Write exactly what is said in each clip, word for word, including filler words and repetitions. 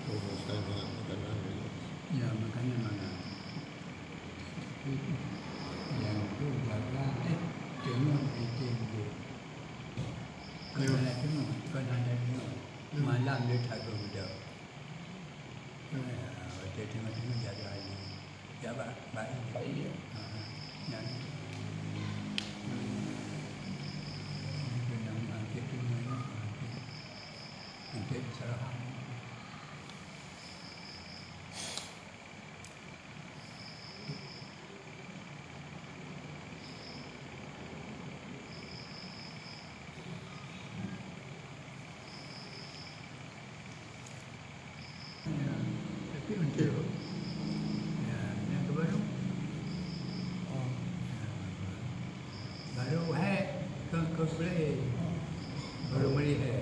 Oh, saya makan. Ya, makanan mana? Nyang tu jaga, eh, teungoh meeting tu. Kon hana teungoh, kon hana teungoh. Malam dia tak ada. Ya, watèe teungoh-teungoh jaga ni. Ya, Pak, baik. Baik, ya. Ha, ha. Ya. Itu yang angkat tu, angkat. Angkat serah. Ya, tapi untuk, ya, yang terbaru. Oh, ya, baru hai ke, ke beli. Baru beli hai.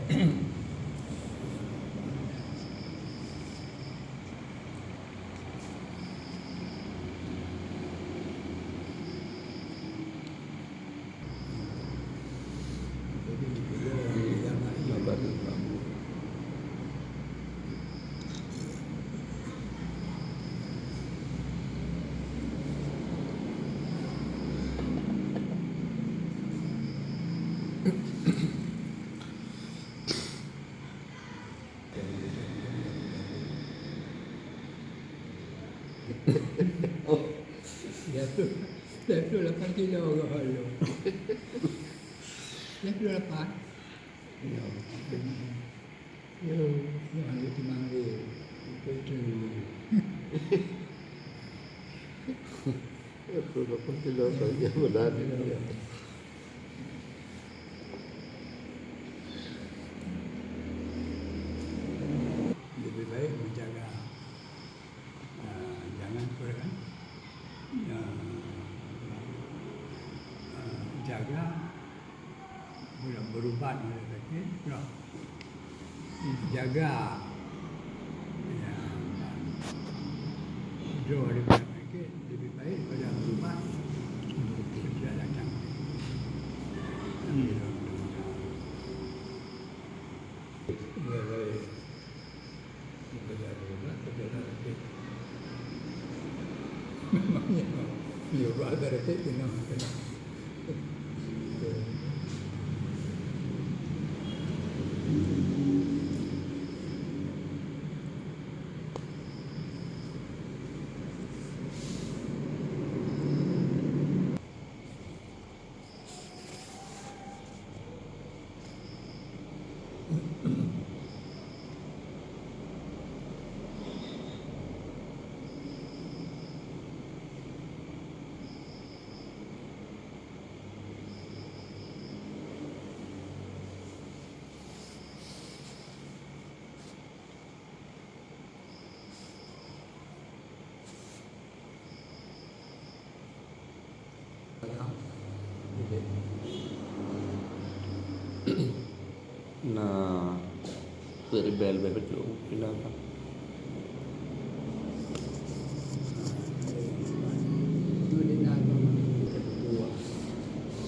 Oh, tiga puluh, tiga puluh lapan kilo ke halo. Tiga puluh lapan. Ya. Ya, ya, itu manggil. Itu, itu. Tiga puluh lapan kilo saja berat. Ya. Lebih baik menjaga, ah, jangan apa kan, ah, ah, jaga, ber-, berubat mula sakit, noh. Jaga, ya, droe daripada sakit lebih baik daripada berubat, tidak datang. Hmm. Ya, baik. Memangnya, ya, ada rezeki kena, kena. Na, peuet ribèe leubeh bacut pih na.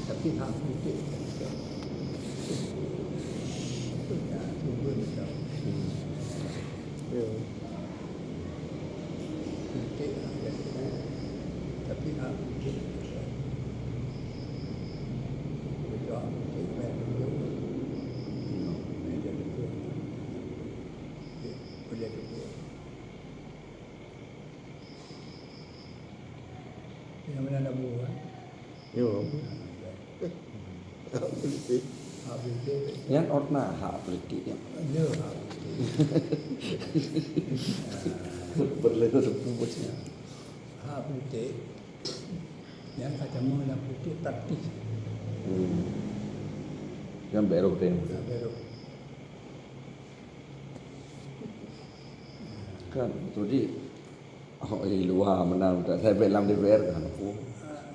Tapi hak politik. Ya, tunggu. Hmm. Ya. Kritik hak kritik, tapi hak kritik. Beutôi hak kritik, baik beutôi. Hmm. Baik jadi beutôi. Ya, boleh beutôi. Yang mana nak buat? Yo. Hak politik. Hak politik. Nyan ot na hak politik nyan. Yo, hak politik. Perlu teupeu bosnya. Hak politik. Nyan ka tamong lam politik praktis. Hmm. Nyan baru teuh. Nyan baru. Kan, tu di, oh, di luwa meunan, tak sampai lam D P R kan. Ah,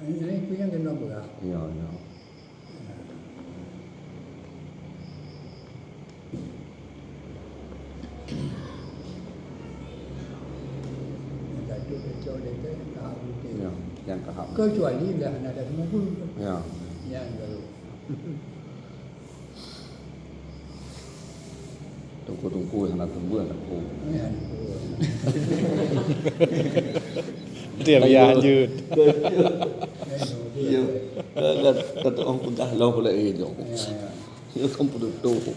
ini, ini punya kena berat. Ya, ya. Yang satu kacau dia tu, tak betul. Ya, yang kaham. Kecuali lah nak ada semua pun. Ya. Yang baru. Teungku-teungku hana teumeung aku. Dia biar lanjut. Ya. Kan kata orang peugah lah pula eh jong. Ya kan penutup.